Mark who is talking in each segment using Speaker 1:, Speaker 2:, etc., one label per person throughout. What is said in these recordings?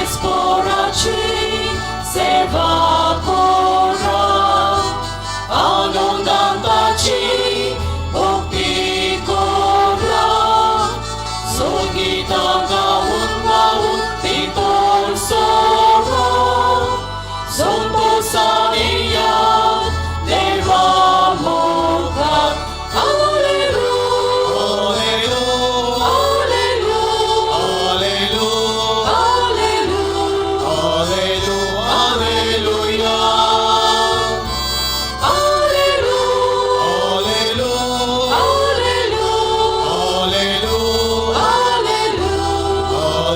Speaker 1: दियेस्पोराची सेवा करा, आनंदान ताची भक्ती करा, संगीतां गावन गावन भितर सरा, संतोषान येयात देवा मुखार. Hallelujah, hallelujah, hallelujah, hallelujah, hallelujah,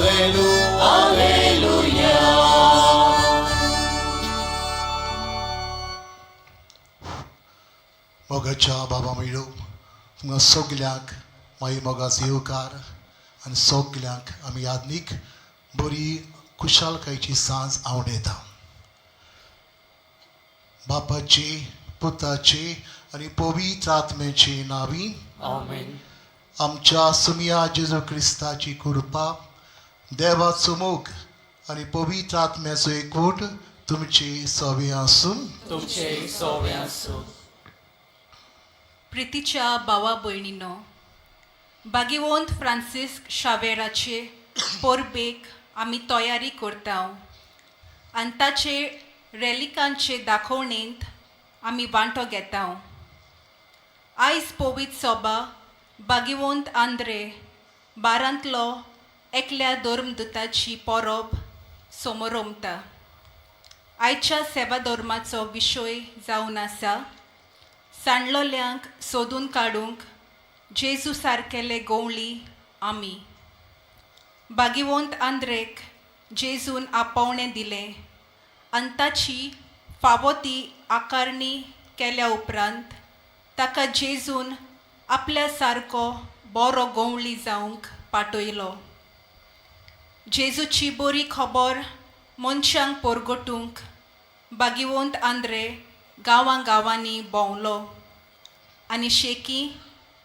Speaker 1: hallelujah, hallelujah.
Speaker 2: मोगाच्या बाबा मेळू तुमकां सगल्यांक मागीर मोगाचो येवकार आनी सगल्यांक आमी यादनीक बरी खुशालकायेची सांज आवडयता. बापाची, पुताची आनी पवित्र आत्म्याची नांवी.
Speaker 3: आमेन.
Speaker 2: आमच्या सुमिया जेजू क्रिस्ताची कृपा, देवाचो मोग आनी पवित्र आत्म्याचो एकवट तुमची सवी आसूं.
Speaker 3: तुमचे सोवे आसूं.
Speaker 4: प्रितीच्या भावा भयणीनो, भाग्यवंत फ्रांसिस्क शावेराचे परबेक आमी तयारी करता आनी ताचे रेलिकांचे दाखोवणेंत आमी वांटो घेता. आयज पवित्र सोबा भाग्यवंत आंद्रे बारांतलो एकल्या धर्मदुताची परब समोरमता. आयच्या सेवा धर्माचो विशय जावन आसा, सांडलोल्यांक सोदून काडूंक जेजू सारकेले गोवळी आमी. भाग्यवंत आंद्रेक जेजून आपोवणें दिलें आनी ताची फावो ती आकारणी केल्या उपरांत ताका जेजून आपल्या सारको बरो गोवळी जावंक पाठयलो. जेजूची बरी खबर मनशांक परगटूंक भाग्यवंत आंद्रे गांवां गांवांनी भोंवलो आनी शेकी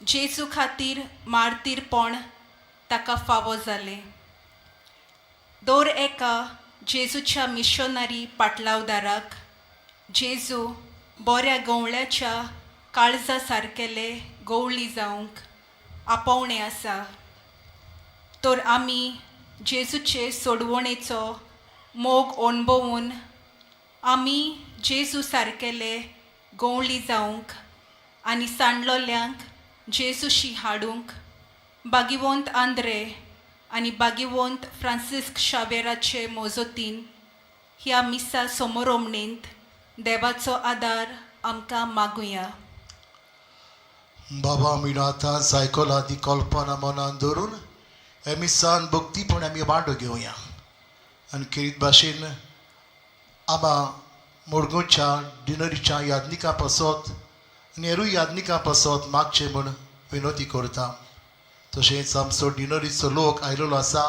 Speaker 4: जेजू खातीर मार्तीरपण ताका फावो जालें. दर एका जेजूच्या मिशनरी पाटलावदाराक जेजू बऱ्या गवळ्याच्या काळजा सारकेले गवळी जावंक आपोवणें आसा. तर आमी जेजूचे सोडवणेचो मोग अणभवून आमी जेजू सारकेले गवळी जावंक आनी सांडलोल्यांक जेजूशी हाडूंक भाग्यवंत आंद्रे आनी भाग्यवंत फ्रांसिस्क शावेराचे मोजोतीन ह्या मिसा समोरोमणेंत देवाचो आदार आमकां मागुया.
Speaker 2: बाबा आमी आतां सायकोला ती कल्पना मनान धरून हे मिसान भक्तीपण आमी वांटो घेवया आनी खेरीत भाशेन आमा मडगांवच्या डिनरीच्या यादनिकां पासत आनी हेरूय यादनिकां पासत मागचें म्हूण विनवती करता. तशेंच आमचो डिनरीचो लोक आयलेलो आसा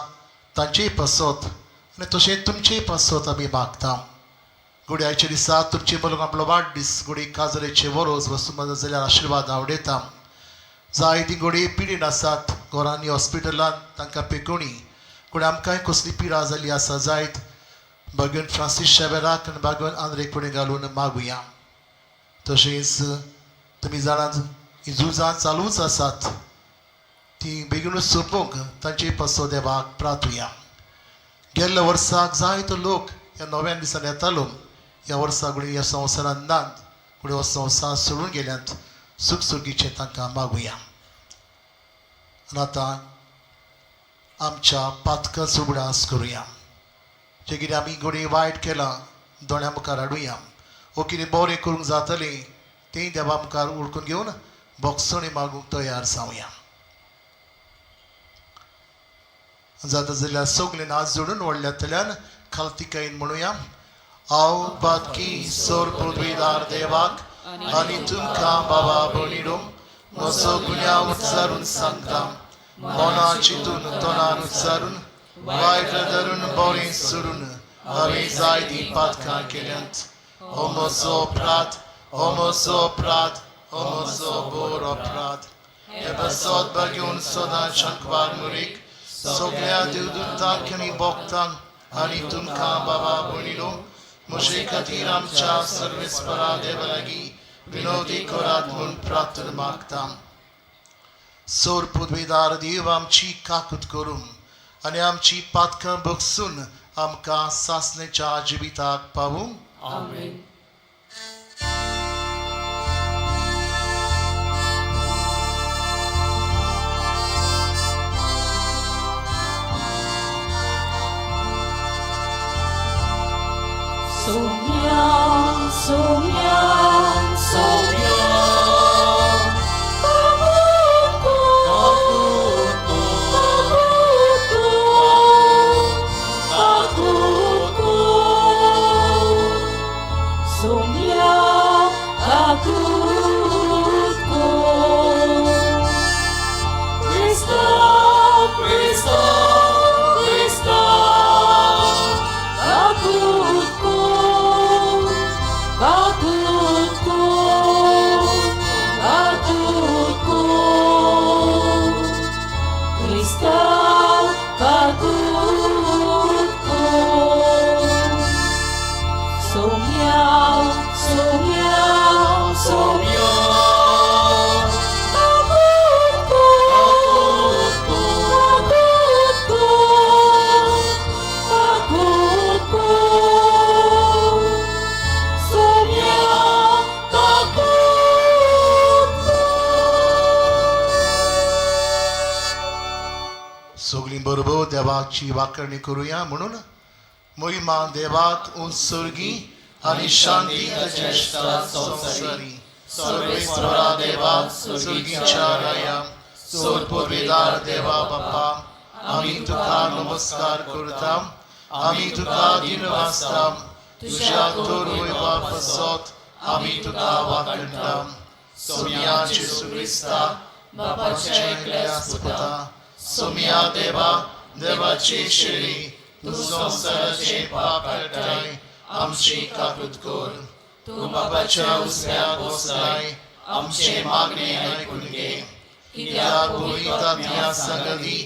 Speaker 2: तांचेय पासत आनी तशेंच तुमचेय पासत आमी मागता. घडये आयच्या दिसा तुमचे बरोबर आपलो वाडदीस, घडये काजरेचे वरोस वस्तू जाल्यार आशिर्वाद आवडयता. जायतीं घडये पिडीन आसात घरांनी, हॉस्पिटलांत, तांकां पेकोणी. घडये आमकांय कसली पिडा जाल्ली आसा जायत, भगवान फ्रांसीस शेवेराक आनी भगवान आंद्रेक फुडें घालून मागुया. तशेंच तुमी जाणात ही झुजां चालूच आसात, ती बेगीनूच सोंपोवंक तांचे पासत देवाक प्रार्थुया. गेल्ल्या वर्साक जायतो लोक ह्या नव्यान दिसान येतालो, ह्या वर्सा घडये ह्या संवसारांत नात, घडये हो संवसार सोडून गेल्यात, सुख सुगीचें तांकां मागुया. आनी आतां आमच्या पातकांचो उगडास करुया. जें कितें आमी घडये वायट केलां दोळ्यां मुखार हाडुया, वो कितें बरें करूंक जातलें तें देवा मुखार उडकून घेवन बोगसणी मागूंक तयार जावया. जाता जाल्यार सगळे हात जोडून व्हडल्यांतल्यान खालतिकायेन म्हणुया. हांव बातकी सोर पृथ्वीदार देवाक आनी तुमकां बाबा भयणीनो म्हजो गुन्यांव उच्चारून सांगता. मना चिंतून, तोंडान उच्चारून, वायट धरून, बरें सोडून हांवें जायतीं पातकां केल्यांत. हो म्हजो अपराध, हो म्हजो अपराध, हो म्हजो बरो अपराध. हे पासत भगून सदां शंकवार मुरीक, सगळ्या देवदूतांक आनी भक्तांक आनी तुमकां बाबा भयणीनो म्हजे खातीर आमच्या सर्वेस्परा देवा लागीं विनोदी करात म्हूण प्रार्थना मागता. सोर पुदवेदार देव आमची काकूत करूं आनी आमची पातकां भोगसून आमकां सासणेच्या जिविताक पावूं.
Speaker 3: आमेन.
Speaker 1: Somian, somian, somian. Takut ko, takut ko, takut ko. Somian, takut ko. Cristo, Cristo, Cristo. Takut ko, takut ko, takut ko. Cristo, takut ko. Somiao, somiao, somiao. Takut ko, takut ko, takut ko. Somiao, takut ko.
Speaker 2: सगळीं बरोबर देवाची वाकरणी करुया म्हणून मोहिमा देवात उत्सर्गी आनी शांती अजेश्टा संवसारी सर्वेस्वरा देवा सुर्गीच्या राया सोर पुर्वेदार देवा बाप्पा आमी तुका नमस्कार करता, आमी तुका दिन वाचता, तुज्या तोर पासत आमी तुका वाकणटा. सोम्या जेसू क्रिस्ता बापाच्या एकल्या पुता सोम्या देवा देवाची शेळी तूं संवसाराचे पाप काडटाय आमची काकूत कर. तूं बापाच्या उजव्याक बसलाय आमचे मागणे आयकून घे. कित्याक पवित्र आत्म्या सांगली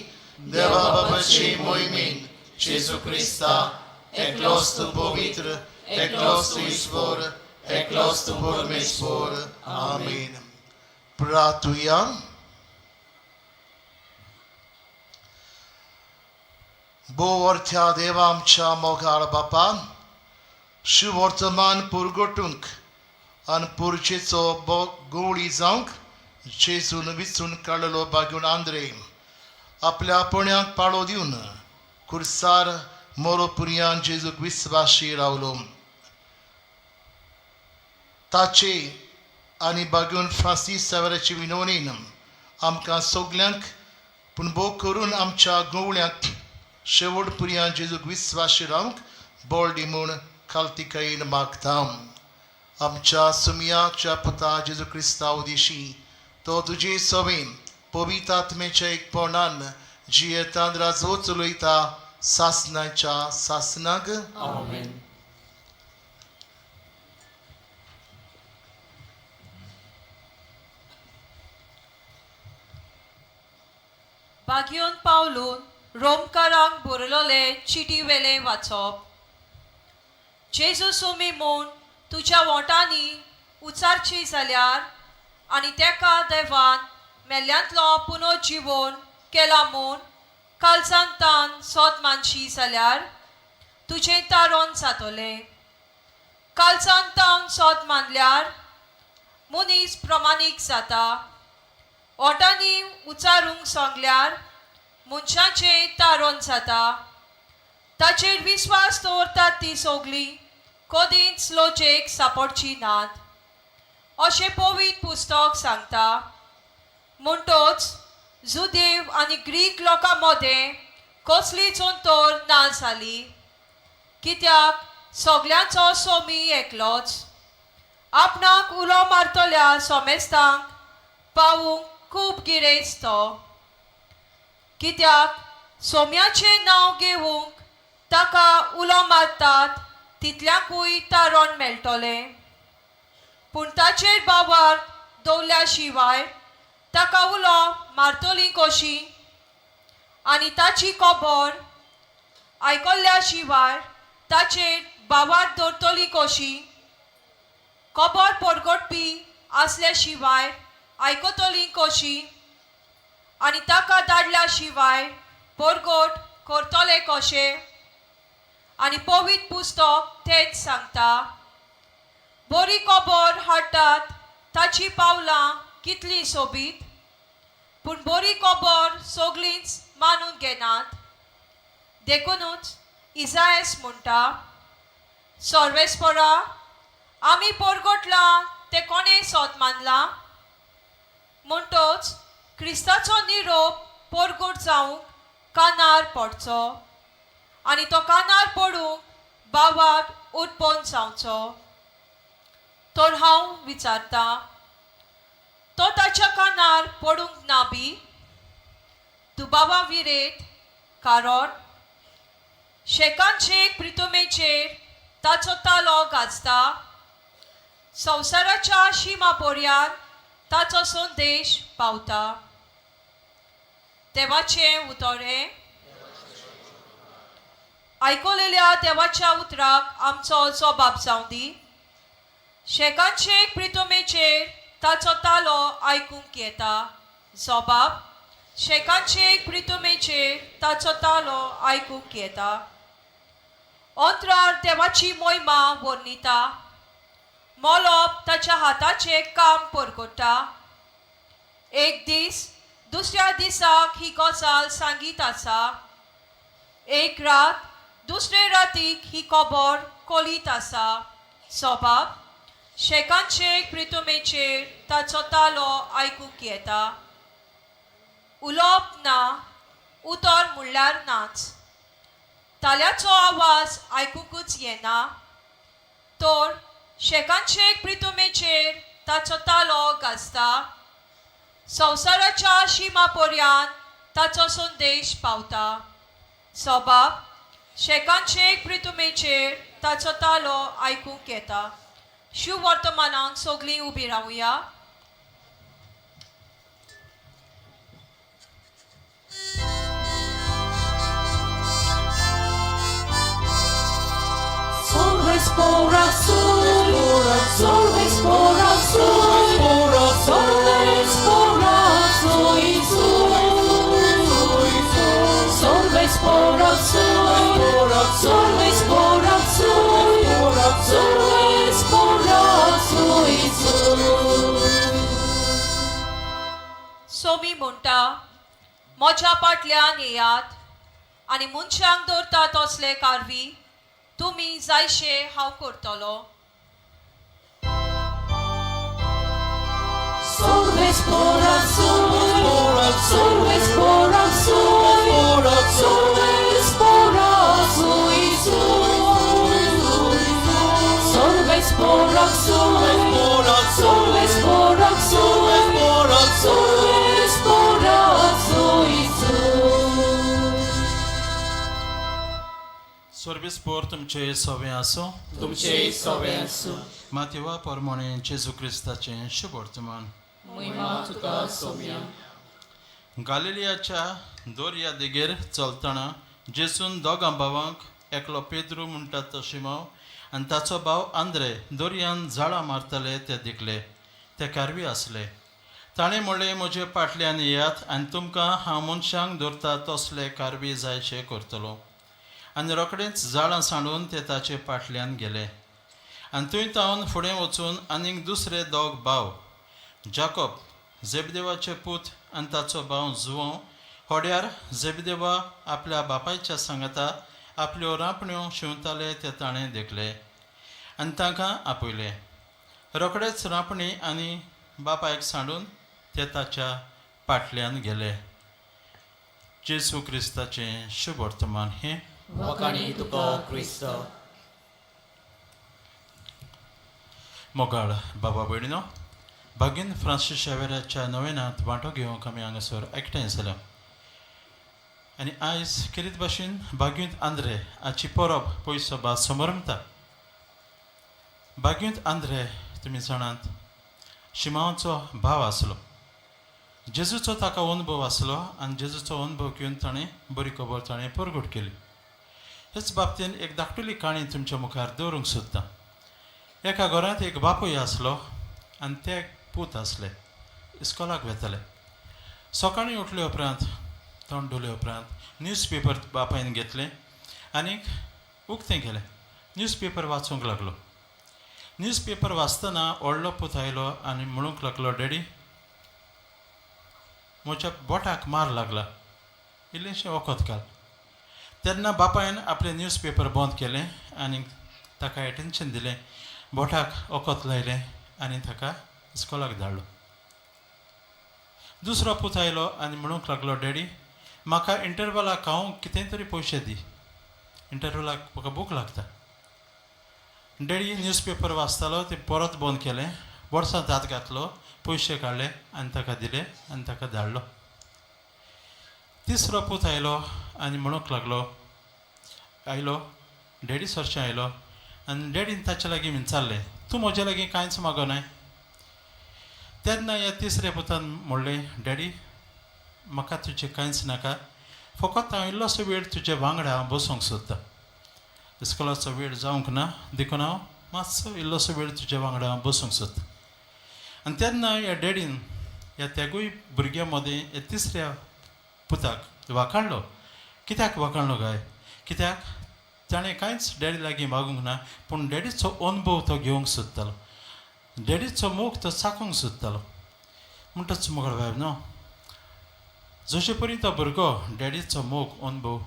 Speaker 2: देवा बाबाचे मोहिमेन जेजू क्रिस्ता एकलोच तूं पवित्र, एकलोच तूं ईश्वर, एकलोच तूं परमेश्वर. आमेन. प्रार्थुया. भोव अर्थ्या देवा आमच्या मोगाळ बापा, शिवर्तमान पुरगोटूंक आनी पुरचेचो गवळी जावंक जेजून विचून काडलो बागून आंद्रे आपल्या पुण्याक पाळो दिवन कुर्सार मोरो पुरयान जेजूक विस्वाशी रावलो. ताचे आनी बागून फ्रांसीस सावराचे विनवणीन आमकां सगल्यांक पूण भोव करून आमच्या गवळ्यांक शेवट पुरयान जेजूक विस्वाशी रावंक बळ दी म्हूण खालतिकायेन मागता. आमच्या सुमयाच्या पुता जेजू क्रिस्तांव दिशी तो तुजे सवेन पवित्र आत्मेच्या एकपणान जियेतान राजो चलयता सासनाच्या सासनाक.
Speaker 3: आमेन.
Speaker 5: बागियोन पावलून रोमकारांक बरयलोले चिटी वेलें वाचप. जेजू सोमी म्हूण तुज्या वोंटांनी उचारची जाल्यार आनी तेका देवान मेल्ल्यांतलो पुनर्जिवोन केला म्हूण कालसान तान सोद मानशी जाल्यार तुजें तारोन जातलें. कालसान तावन सोद मानल्यार मनीस प्रमाणीक जाता. ओंठांनी उचारूंक सांगल्यार मनशाचें तारोन जाता. ताचेर विस्वास दवरतात ती सगळीं कदींच लोचेक सापडची नात अशें पवित्र पुस्तक सांगता. म्हणटोच जुदेव आनी ग्रीक लोकां मदें कसलीच अंतर ना जाली, कित्याक सगल्यांचो सोमी एकलोच. आपणाक उलो मारतल्या सोमेस्तांक पावूंक खूब गिरेस्त तो, कित्याक सोम्याचें नांव घेवंक ताका उलो मारतात तितल्यांकूय तारण मेळटलें. पूण ताचेर बाबार दवरल्या शिवाय ताका उलो मारतली कशी आनी ताची खबर आयकल्ल्या शिवाय ताचेर बावार दवरतली कशी? खबर परगटपी आसल्या शिवाय आयकतली कशी? आनी ताका धाडल्या शिवाय परगट करतले कशे? आनी पवित्र पुस्तक तेंच सांगता, बरी खबर हाडटात ताची पावलां कितलीं सोबीत, पूण बरी खबर सगळींच मानून घेनात. देखुनूच इजायस म्हणटा, सर्वेस्परा, आमी परगटलां तें कोणें सोद मानलां? म्हणटच क्रिस्ताचो निरोप परगट जावंक कानार पडचो आनी तो कानार पडूंक बावार उत्पन्न जावचो. तर हांव विचारतां, तो ताच्या कानार पडूंक ना बी? दुबावा विरेत, कारण शेकान शेक प्रितुमेचेर ताचो तालो गाजता, संवसाराच्या शिमा पर्यान ताचो संदेश पावता. देवाचें उतर हें. आयकलेल्या देवाच्या उतराक आमचो जबाब जावं दी. शेकान शेक प्रितुमेचेर ताचो तालो आयकूंक येता. जबाब, शेकान शेक प्रितुमेचेर ताचो तालो आयकूंक येता. अंतरार देवाची मोहिमा वर्णिता, मोलोप ताच्या हाताचें काम परगट्टा. एक दीस दुसऱ्या दिसाक ही गजाल सांगीत आसा, एक रात दुसरे रातीक ही खबर कळीत आसा. स्वभाव, शेकान शेक प्रितुमेचेर ताचो तालो आयकूंक येता. उलोवप ना, उतर म्हणल्यार नाच, ताल्याचो आवाज आयकुंकूच येना. तर शेकान शेक प्रितुमेचेर ताचो तालो गाजता, संवसाराच्या शिमा पर्यान ताचो संदेश पावता. स्वभाव, शेकान शेक प्रितुमेचेर ताचो तालो आयकूंक येता. शुवर्तमानाक सगळीं उबी रावया.
Speaker 1: Solves por azul, solves por azul, solves por azul, solves por azul, solves por azul, solves por azul.
Speaker 5: Somi म्हणटा, म्हज्या फाटल्यान येयात आनी मनशांक दवरता तसले कारवी तुमी जायशे हांव करतलो.
Speaker 1: Solves por azul, solves por azul, solves por azul, solves por azul, solves por azul, solves por azul.
Speaker 6: सर्वेस्पोर तुमचे सवे आसूं.
Speaker 3: तुमचे सवे आसूं.
Speaker 6: मातेवा परमोणे जेजू क्रिस्ताचें शुभ वर्तमान.
Speaker 3: महिमा तुका सोम्या.
Speaker 6: गालिलियाच्या दर्या देगेर चलतना जेजून दोगां भावांक, एकलो पेद्रू म्हणटात तो शिमाव आनी ताचो भाव आंद्रे, दर्यान जाळां मारताले ते दिकले. ते कारवी आसले. ताणें म्हणलें, म्हजे फाटल्यान येयात आनी तुमकां हांव मनशांक दवरता तसले कारवी जायशे करतलो. आनी रोखडेंच जाळां सांडून ते ताचे फाटल्यान गेले. आनी थंय तावन फुडें वचून आनीक दुसरे दोग भाव, जाकोब जेबदेवाचे पूत आनी ताचो भाव जुवांव, होड्यार जेबदेवा आपल्या बापायच्या सांगाता आपल्यो रांपण्यो शिंवताले ते ताणें देखले आनी तांकां आपयले. रोखडेच रांपणी आनी बापायक सांडून ते ताच्या फाटल्यान गेले. जेजू क्रिस्ताचें शुभ वर्तमान हें.
Speaker 3: वाखाणी तुका क्रिस्त.
Speaker 6: मोगाळ बाबा भयणीनो, भागीन फ्रांसीस शेवेराच्या नवेनांत वांटो घेवंक आमी हांगासर एकठांय जाल्या आनी आयज खेरीत भाशेन बागींत आंद्रे हाची परब पयसो भास समरमता. बागींत आंद्रे, तुमी जाणात, शिमांवाचो भाव आसलो. जेजूचो ताका अनुभव आसलो आनी जेजूचो अनुभव घेवन ताणें बरी खबर ताणें परगट केली. हेच बाबतीन एक धाकटुली काणी तुमच्या मुखार दवरूंक सोदतां. एका घरांत एक बापूय आसलो आनी ते पूत आसले, इस्कोलाक वेताले. सकाळीं उठले उपरांत, तोंड धुले उपरांत न्यूज पेपर बापायन घेतलें आनीक उक्तें केलें. न्यूज पेपर वाचूंक लागलो. न्यूज पेपर वाचतना व्हडलो पूत आयलो आनी म्हणूंक लागलो, डॅडी, म्हज्या बोटाक मार लागला, इल्लेंशें वखद घाल. तेन्ना बापायन आपलें न्यूज पेपर बंद केलें आनी ताका एटेन्शन दिलें, बोटाक वखद लायलें आनी ताका इस्कोलाक धाडलो. दुसरो पूत आयलो आनी म्हणूंक लागलो, डॅडी, म्हाका इंटरवलाक खावंक कितें तरी पयशे दी, इंटरवलाक म्हाका भूक लागता. डॅडी न्यूज पेपर वाचतालो ते परत बंद केलें, बोर्सांत हात घातलो, पयशे काडले आनी ताका दिले आनी ताका धाडलो. तिसरो पूत आयलो आनी म्हणूंक लागलो, आयलो डॅडी सरचें आयलो आनी डॅडीन ताचे लागीं विचारलें, तूं म्हजे लागीं कांयच मागोनाय? तेन्ना ह्या तिसऱ्या पुतान म्हणलें, डॅडी, म्हाका तुजें कांयच नाका, फकत हांव इल्लोसो वेळ तुजे वांगडा हांव बसूंक सोदतां. इस्कोलाचो वेळ जावंक ना देखून हांव मातसो इल्लोसो वेळ तुजे वांगडा हांव बसूंक सोदतां. आनी तेन्ना ह्या डॅडीन ह्या तेगूय भुरग्यां मदें ह्या तिसऱ्या पुताक वाखाणलो. कित्याक वाखाणलो काय? कित्याक ताणें कांयच डॅडी लागीं मागूंक ना, पूण डॅडीचो अनुभव तो घेवंक सोदतालो, डॅडीचो मोग तो चाखूंक सोदतालो. म्हणटच मुगळ बाब न्हू, जशे परी तो भुरगो डॅडीचो मोग अनुभव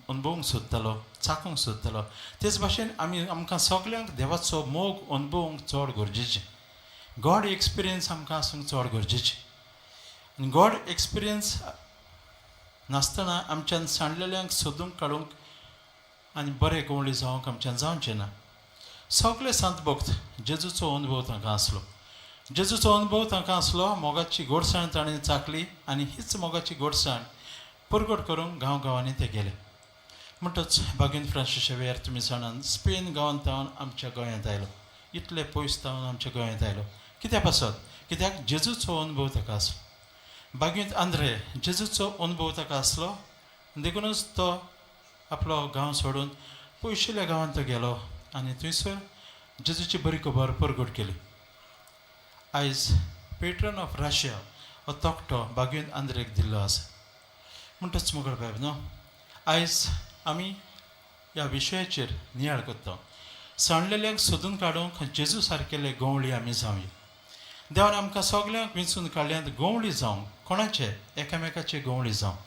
Speaker 6: अनुभवूंक सोदतालो, चाखूंक सोदतालो, तेच भाशेन आमी आमकां सगल्यांक देवाचो मोग अनुभवूंक चड गरजेचें. गॉड एक्सपिरियन्स आमकां आसूंक चड गरजेचें. आनी गॉड एक्सपिरियन्स नासतना आमच्यान सांडलेल्यांक सोदूंक काडूंक आनी बरे गवळी जावंक आमच्यान जावचें ना. सगळे संत भक्त जेजूचो अनुभव तांकां आसलो, जेजूचो अनुभव तांकां आसलो. मोगाची गोडसाण ताणें चाखली आनी हीच मोगाची गोडसाण परगट करूंक गांव गांवांनी ते गेले. म्हणटच बागीन फ्रांसीस शेवेर तुमी जाणान स्पेन गांवांत तावन आमच्या गोंयांत आयलो, इतले पयस तावन आमच्या गोंयांत आयलो. कित्या पासत? कित्याक जेजूचो अनुभव ताका आसलो. बागींत आंद्रे जेजूचो अनुभव ताका आसलो, देखूनच तो आपलो गांव सोडून पयशिल्ल्या गांवांत तो गेलो आनी थंयसर जेजूची बरी खबर परगट केली. आयज पेट्रन ऑफ रशिया हो तकटो बागीन आंद्रेक दिल्लो आसा. म्हणटच मुगळ बाब न्हू, आयज आमी ह्या विशयाचेर नियाळ करता. सांडलेल्यांक सोदून काडूंक जेजू सारकेले गवळी आमी जावया. देवान आमकां सगल्यांक विंचून काडल्यात गवळी जावंक, कोणाचे? एकामेकाचे गवळी जावंक.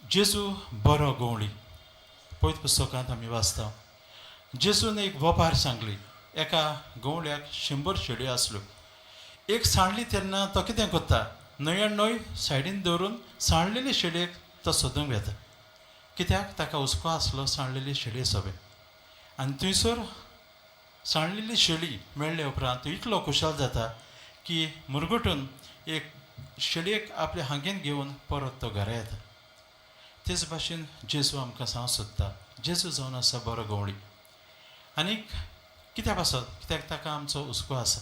Speaker 6: जेजू बरो गवळी. पयत पुस्तकांत आमी वाचता, जेजून एक वपार सांगली. एका गवळ्याक 100 शेळयो आसल्यो, एक सांडली. तेन्ना तो कितें करता? 99 सायडीन दवरून सांडलेली शेळयेक तो सोदूंक वेता. कित्याक? ताका हुस्को आसलो सांडलेली शेळये सोबे. आनी थंयसर सांडलेली शेळी मेळ्ळे उपरांत तो इतलो खुशाल जाता की मुरगुटून एक शेळयेक आपल्या हांगेन घेवन परत तो घरा येता. तेच भाशेन जेजू आमकां सांग सोदता. जेजू जावन आसा बरो गवळी. आनीक कित्या पासत? कित्याक ताका आमचो हुस्को आसा.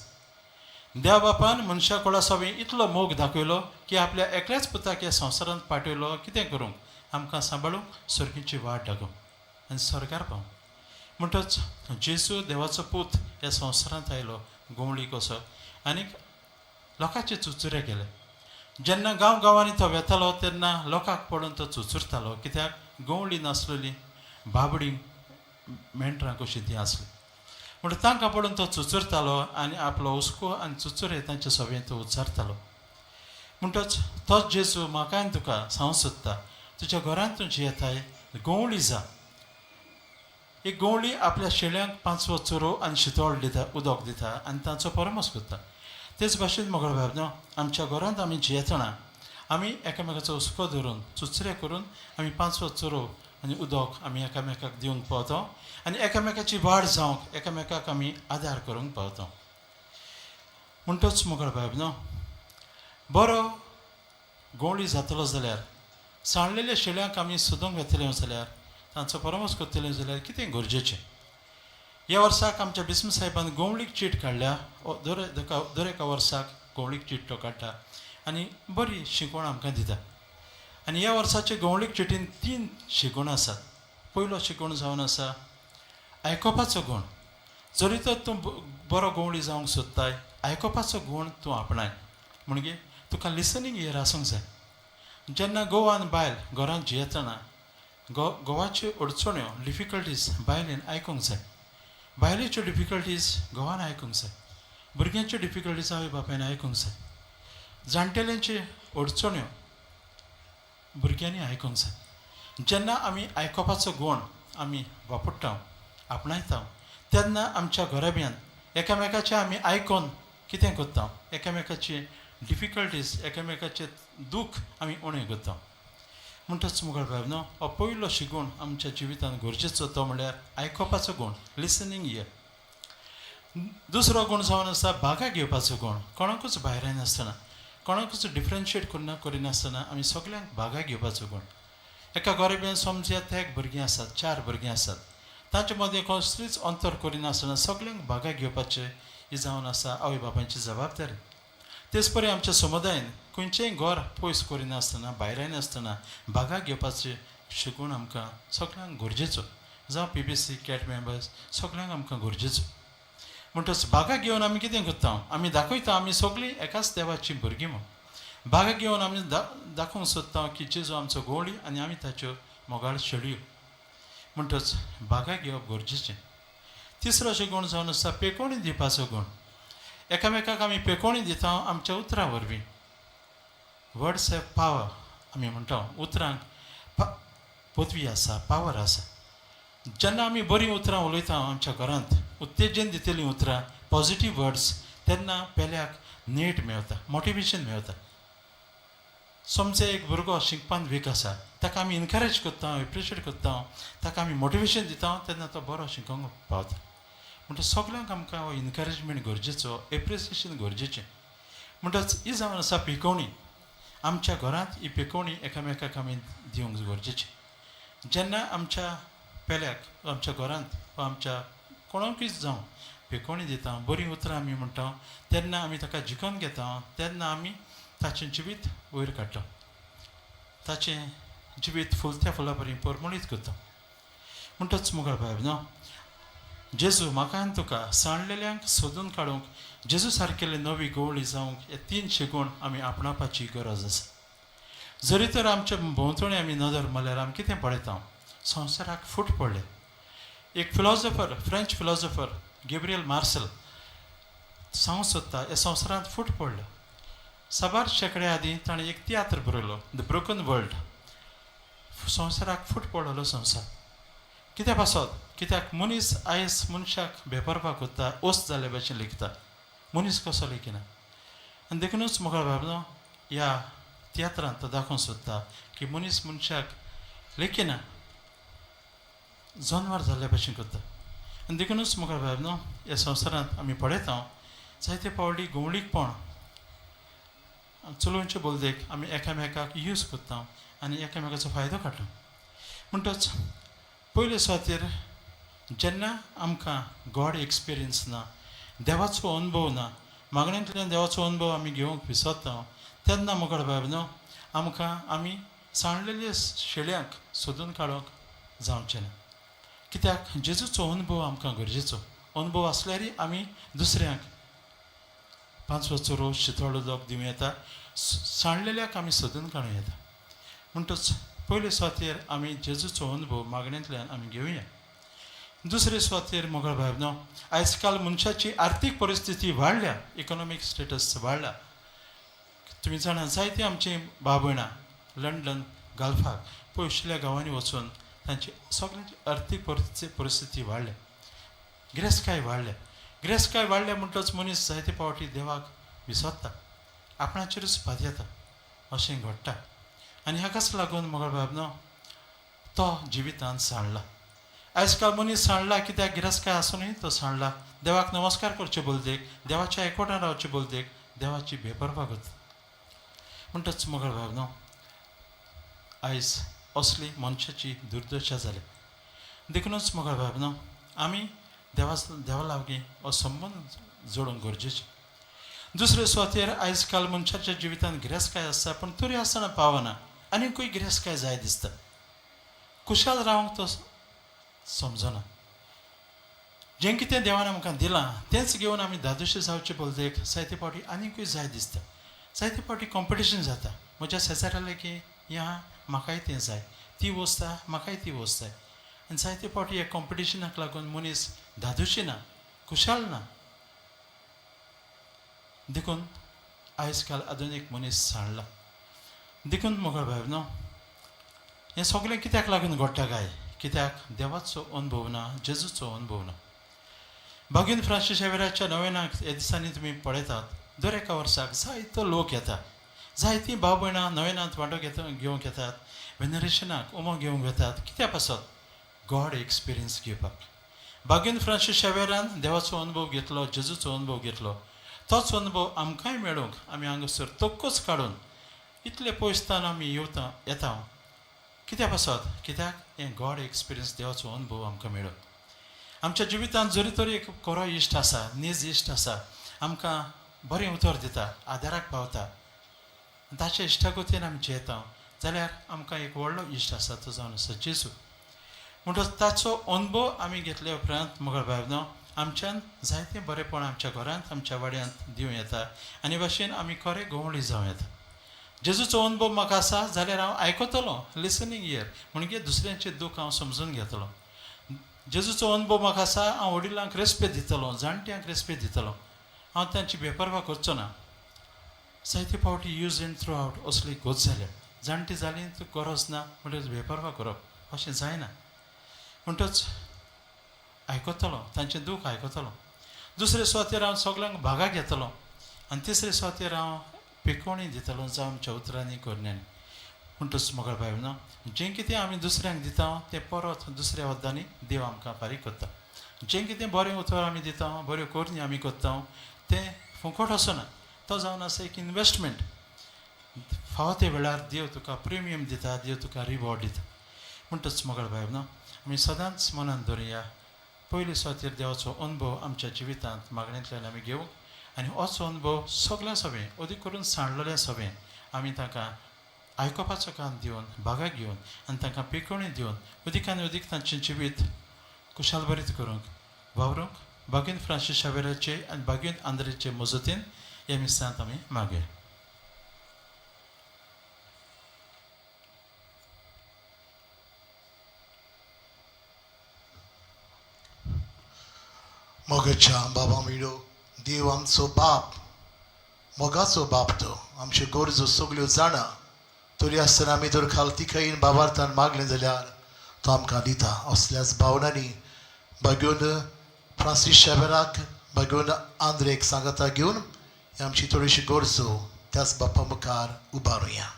Speaker 6: देव बापान मनशा कोळा सवें इतलो मोग दाखयलो की आपल्या एकल्याच पुताक ह्या संवसारांत पाठयलो. कितें करूंक? आमकां सांबाळूंक, सर्गीची वाट दाखोवंक आनी स्वर्गार पावूंक. म्हणटच जेजू देवाचो पूत ह्या संवसारांत आयलो गवळी कसो आनीक लोकांचे चुचुरे केले. जेन्ना गांव गांवांनी तो वेतालो तेन्ना लोकांक पळोवन तो चुचुरतालो. कित्याक? गवळी नासलेली, बाबडी मेंढरां कशीं ती आसली. म्हणून तांकां पळोवन तो चुचुरतालो आनी आपलो हुस्को आनी चुचुरे तांचे सवें तो उच्चारतालो. म्हणटच तोच जेजू म्हाका आनी तुका सांगूंक सोदता, तुज्या घरांत तूं जियेताय, गवळी जा. एक गवळी आपल्या शेळ्यांक पांचवो चोरो आनी शितोळ दिता, उदक दिता आनी तांचो परमस करता. तेच भाशेन मोगळ बाब न्हू, आमच्या घरांत आमी जियेतना आमी एकामेकाचो हुस्को धरून चुचरे करून आमी पांचवो चोरो आनी उदक आमी एकामेकाक दिवंक पावता आनी एकामेकाची वाड जावंक एकामेकाक आमी आदार करूंक पावता. म्हणटच मोगळ बाब न्हू, बरो गवळी जातलो जाल्यार, सांडलेल्या शेळ्यांक आमी सोदूंक वेतले जाल्यार, तांचो परामर्श करतले जाल्यार कितें गरजेचें? ह्या वर्साक आमच्या बिस्म साहेबान गवळीक चीट काडल्या. दर एका वर्साक गवळीक चीट तो काडटा आनी बरी शिकवण आमकां दिता. आनी ह्या वर्साचे गवळीक चिटीन 3 शिकवण आसात. पयलो शिकवण जावन आसा आयकोपाचो गूण. जरी तर तूं बरो गवळी जावंक सोदताय, आयकोपाचो गूण तूं आपणाय. म्हणजे तुका लिसनींग इयर आसूंक जाय. जेन्ना घोव आनी बायल घरांत जियेतना घोवाच्यो अडचण्यो, डिफिकल्टीज बायलेन आयकूंक जाय, बायलेच्यो डिफिकल्टीज घोवान आयकूंक जाय, भुरग्यांच्यो डिफिकल्टीज आवय बापायन आयकूंक जाय, जाणटेल्यांच्यो अडचण्यो भुरग्यांनी आयकूंक जाय. जेन्ना आमी आयकोपाचो गूण आमी वापरता, आपणायता, तेन्ना आमच्या घराब्यांत एकामेकाचें आमी आयकोन कितें करता, एकामेकाची डिफिकल्टीज, एकामेकाचें दूख आमी उणें करता. म्हणटच मुगळ भाव न्हू, हो पयलो शिगूण आमच्या जिवितांत गरजेचो, तो म्हणल्यार आयकोपाचो गूण, लिसनींग इयर. दुसरो गूण जावन आसा बागा घेवपाचो गूण. कोणाकूच भायर येनासतना, कोणाकूच डिफरन्शिएट करिनासतना आमी सगल्यांक बागा घेवपाचो गूण. एका घराब्यांत समजया एक भुरगीं आसात, 4 भुरगीं आसात, तांचे मदें कसलीच अंतर करिनासतना सगल्यांक बागा घेवपाचें ही जावन आसा आवय बापायची जबाबदारी. तेच परी आमच्या समुदायन खंयचेंय घर पयस करिनासतना, भायर येनासतना बागा घेवपाचें शिकून आमकां सगल्यांक गरजेचो, जावं PBC cat members सगल्यांक आमकां गरजेचो. म्हणटच बागा घेवन आमी कितें करता, आमी दाखयता आमी सगळीं एकाच देवाचीं भुरगीं म्हूण. बागा घेवन आमी दाखोवंक सोदता की जेजू आमचो गवळी आनी आमी ताच्यो मोगाळ शेळयो. म्हणटच बागा घेवप गरजेचें. तिसरो अशें गूण जावन आसा पेकोणी दिवपाचो गूण. एकामेकाक आमी पेकोणी दिता आमच्या उतरां वरवीं. वर्ड्स have power आमी म्हणटा, उतरांक पदवी आसा, पावर आसा. जेन्ना आमी बरीं उतरां उलयता आमच्या घरांत, उत्तेजन दितलीं उतरां, पॉजिटीव वर्ड्स, तेन्ना पेल्याक नेट मेळटा, मोटिवेशन मेळटा. समजे एक भुरगो शिकपान वीक आसा, ताका आमी इनकरेज करता, एप्रिशिएट करता, ताका आमी मोटिवेशन दिता, तेन्ना तो बरो शिकोंक पावता. म्हणटा सगल्यांक आमकां हो इनकरेजमेंट गरजेचो, एप्रिसिएशन गरजेचें. म्हणटच ही जावन आसा पिकोवणी. आमच्या घरांत ही पिकोवणी एकामेकाक आमी दिवंक गरजेची. जेन्ना आमच्या पेल्याक, आमच्या घरांत वा आमच्या कोणाकूय जावं पिकोवणी दिता, बरीं उतरां आमी म्हणटा, तेन्ना आमी ताका जिखोवन घेता, तेन्ना आमी ताचें जिवीत वयर काडटा, ताचें जिवीत फुलत्या फुलां बरी परमळीत करता. म्हणटच मुगळ भाव न्हू, जेजू म्हाका आनी तुका सांडलेल्यांक सोदून काडूंक जेजू सारकेले नवी गवळी जावंक हे 3 शिगूण आमी आपणावपाची गरज आसा. जरी तर आमच्या भोंवतणी आमी नदर मारल्यार आमी कितें पळयता, संवसाराक फूट पडले. एक philosopher, French philosopher Gabriel Marcel सांगूंक सोदता, ह्या संवसारांत फूट पडल्या. साबार शेंकड्या आदीं ताणें एक तियात्र बरयलो, the broken world. संवसाराक फूट पडलेलो संवसार कित्या पासत, कित्याक मनीस आयज मनशाक बेपरपा करता, ओस जाल्ले भशेन लेखता, मनीस कसो लेखिना. आनी देखुनूच मुखार बाबनो ह्या तियात्रांत तो दाखोवंक सोदता की मनीस मनशाक लेखिना, जनवार जाल्ले भशेन करता. आनी देखुनूच मुखार बाबनो ह्या संवसारांत आमी पळयता जायते पावटी घुंवळीकपण चलोवचे बोलदेक आमी एकामेकाक यूज करता आनी एकामेकाचो फायदो काडटा. म्हणटच पयले सुवातेर जेन्ना आमकां गॉड एक्सपिरियन्स ना, देवाचो अनुभव ना, मागण्यांतल्यान देवाचो अनुभव आमी घेवंक विसरता, तेन्ना मुखार बाब न्हू आमकां आमी सांडलेले शेळ्यांक सोदून काडूंक जावचें ना. कित्याक जेजूचो अनुभव आमकां गरजेचो. अनुभव आसल्यारय आमी दुसऱ्यांक पांचवो चोरो शितळ उदक दिवं येता, सांडलेल्याक आमी सोदून काडूं येता. म्हणटच पयले सुवातेर आमी जेजूचो अनुभव मागण्यांतल्यान आमी घेवया. दुसरे सुवातेर मोगाळ भाव न्हू, आयज काल मनशाची आर्थीक परिस्थिती वाडल्या, इकॉनॉमीक स्टेटस वाडला. तुमी जाणा जायती आमची भाव भयणां लंडन, गल्फाक पयशिल्ल्या गांवांनी वचून तांची सगळ्यांची आर्थीक परिस्थिती वाडल्या, गिरेस्तकाय वाडल्या. गिरेस्तकाय वाडल्या म्हणटच मनीस जायते फावटी देवाक विसरता, आपणाचेरूच पातयेता, अशें घडटा. आनी हाकाच लागून मोगाळ बाब न्हू तो जिवितांत सांडला. आयज काल मनीस सांडला कित्याक गिरेस्तकाय आसुनूय तो सांडला. देवाक नमस्कार करचे बोलदेक, देवाच्या एकवटान रावचे बोलदेक, देवाची बेपरवा करता. म्हणटच मोगाळ बाब न्हू आयज असली मनशाची दुर्दशा जाल्या. देखुनूच मोगाळ बाब न्हू आमी देवा लागीं हो संबंद जोडूंक गरजेचें. दुसरे सुवातेर आयज काल मनशाच्या जिवितांत गिरेस्तकाय आसता, पूण तरी आसतना पावना, आनीकूय गिरेस्तकाय जाय दिसता. खुशाल रावंक तो समजना. जें कितें देवान आमकां दिलां तेंच घेवन आमी धादोशी जावचे बदलेक जायते फावटी आनीकूय जाय दिसता. जायते फावटी कॉम्पिटिशन जाता, म्हज्या शेजाऱ्या लागीं हें आहा म्हाकाय तें जाय, ती वस्त आहा म्हाकाय ती वस्त जाय. आनी जायते फावटी ह्या कॉम्पिटिशनाक लागून मनीस धादोशी ना, खुशाल ना. देखून आयज काल आधुनीक मनीस सांडला. देखून मोगाळ भाव न्हू, हें सगळें कित्याक लागून घडटा काय? कित्याक देवाचो अनुभव ना, जेजूचो अनुभव ना. बागीन फ्रांसीस शेवेराच्या नवेनाक ह्या दिसांनी तुमी पळयतात, दर एका वर्साक जायतो लोक येता, जायतीं भाव भयणां नवेनांत वांटो घेता घेवंक येतात, वेनरेशनाक उमो घेवंक वेतात. कित्या पासत? गॉड एक्सपिरियन्स घेवपाक. बागीन फ्रांसीस शेवेरान देवाचो अनुभव घेतलो, जेजूचो अनुभव घेतलो. तोच अनुभव आमकांय मेळूंक आमी हांगासर तोक्कोच काडून इतले पयसतान आमी येवता येता. कित्या पासत? कित्याक हें गॉड एक्सपिरियन्स, देवाचो अनुभव आमकां मेळूं. आमच्या जिवितांत जरी तरी एक खरो इश्ट आसा, नीज इश्ट आसा, आमकां बरें उतर दिता, आदाराक पावता, ताच्या इश्टागतीन आमी जियेता जाल्यार आमकां एक व्हडलो इश्ट आसा, तो जावन आसा जेजू. म्हणटच ताचो अनुभव आमी घेतल्या उपरांत मोगाळ भाव आमच्यान जायतें बरेंपण आमच्या घरांत, आमच्या वाड्यांत दिवं येता आनी भाशेन आमी खरें गवळी जावं येता. जेजूचो अनुभव म्हाका आसा जाल्यार हांव आयकतलो, लिसनींग इयर, म्हणजे दुसऱ्यांचें दूख हांव समजून घेतलो. जेजूचो अनुभव म्हाका आसा, हांव वडिलांक रेस्पेद दितलो, जाणट्यांक रेस्पेद दितलो, हांव तांची बेपर्वा करचो ना. जायते फावटी यूज एंड थ्रो आवट असली गत जाल्या, जाणटी जाली तुका गरज ना म्हणटकच बेपर्वा करप अशें जायना. म्हणटच आयकतलो, तांचें दूख आयकतलो. दुसरे सुवातेर हांव सगल्यांक भागाक घेतलो आनी तिसरे सुवातेर हांव पिकोवणी दितलो, जावं आमच्या उतरांनी करण्यांनी. म्हणटच मोगाळ भाव न्हू, जें कितें आमी दुसऱ्यांक दिता तें परत दुसऱ्या वद्दांनी देव आमकां फारीक करता. जें कितें बरें उतर आमी दिता, बऱ्यो करणी आमी करता, तें फुकट आसना, तो जावन आसा एक इनवेस्टमेंट. फावो ते वेळार देव तुका प्रिमियम दिता, देव तुका रिवॉर्ड दिता. म्हणटच मोगाळ भाव न्हू, आमी सदांच मनान धरुया, पयले सुवातेर देवाचो अनुभव आमच्या जिवितांत मागण्यांतल्यान आमी घेवंक आनी होच अनुभव सगळ्या सभें, अदीक करून सांडलेल्या सभें आमी तांकां आयकुपाचो कान दिवन, भागाक घेवन आनी तांकां पिकोवणी दिवन अदीक आनी अदीक तांचें जिवीत कुशालभरीत करूंक वावरूंक बागीन फ्रांसीस शावेराचे आनी बागीन आंद्रेचे मजतीन ह्या मिसांत आमी मागया.
Speaker 2: मोगाच्या बाबा मिळो देव आमचो बाप, मोगाचो बाप, तो आमच्यो गरजो सगल्यो जाणा. तरी आसतना आमी जर खालती खयीन बाबार्थान मागलें जाल्यार तो आमकां दिता. असल्याच भावनांनी बागेवन फ्रांसीस शेबराक, बागेवन आंद्रेक सांगाता घेवन ही आमची थोडीशी गरजो त्याच बापा मुखार उबारुया.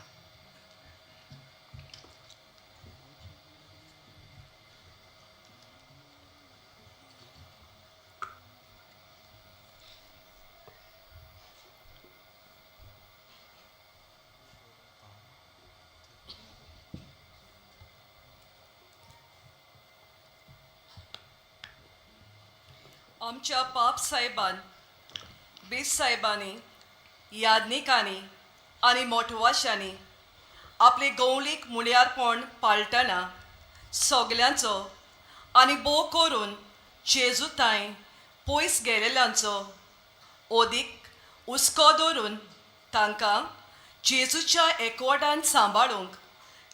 Speaker 5: आमच्या पाप साहेबान, बीस साहेबांनी, याज्ञिकांनी आनी मोटवाशांनी आपले गवळीक मुळ्यारपण पाळटना सगल्यांचो आनी भोव करून जेजूतांय पयस गेलेल्यांचो ओदीक हुस्को दवरून तांकां जेजूच्या एकवटान सांबाळूंक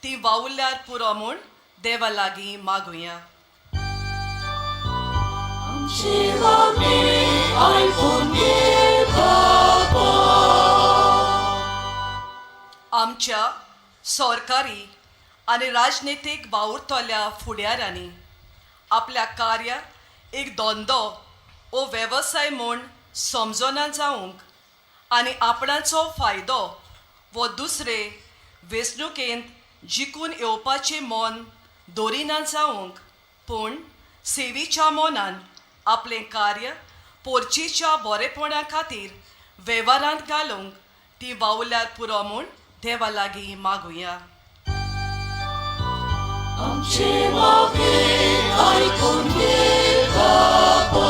Speaker 5: ती वावुरल्यार पुरो म्हूण देवा लागीं मागुया.
Speaker 1: आमचे मागणें आयकून घे बाबा.
Speaker 5: आमच्या सरकारी आनी राजनितीक वावुरतल्या फुडाऱ्यांनी आपल्या कार्य एक धंदो वो वेवसाय म्हूण समजना जावंक आनी आपणाचो फायदो वो दुसरे वेंचणुकेंत जिखून येवपाचें मन दवरिना जावंक, पूण सेवेच्या मनान आपलें कार्य पोरचेच्या बरेपणा खातीर वेव्हारांत घालूंक ती वावुरल्यार पुरो म्हूण देवा लागीं मागुया.
Speaker 1: आमचे मागणें आयकून घे बाबा.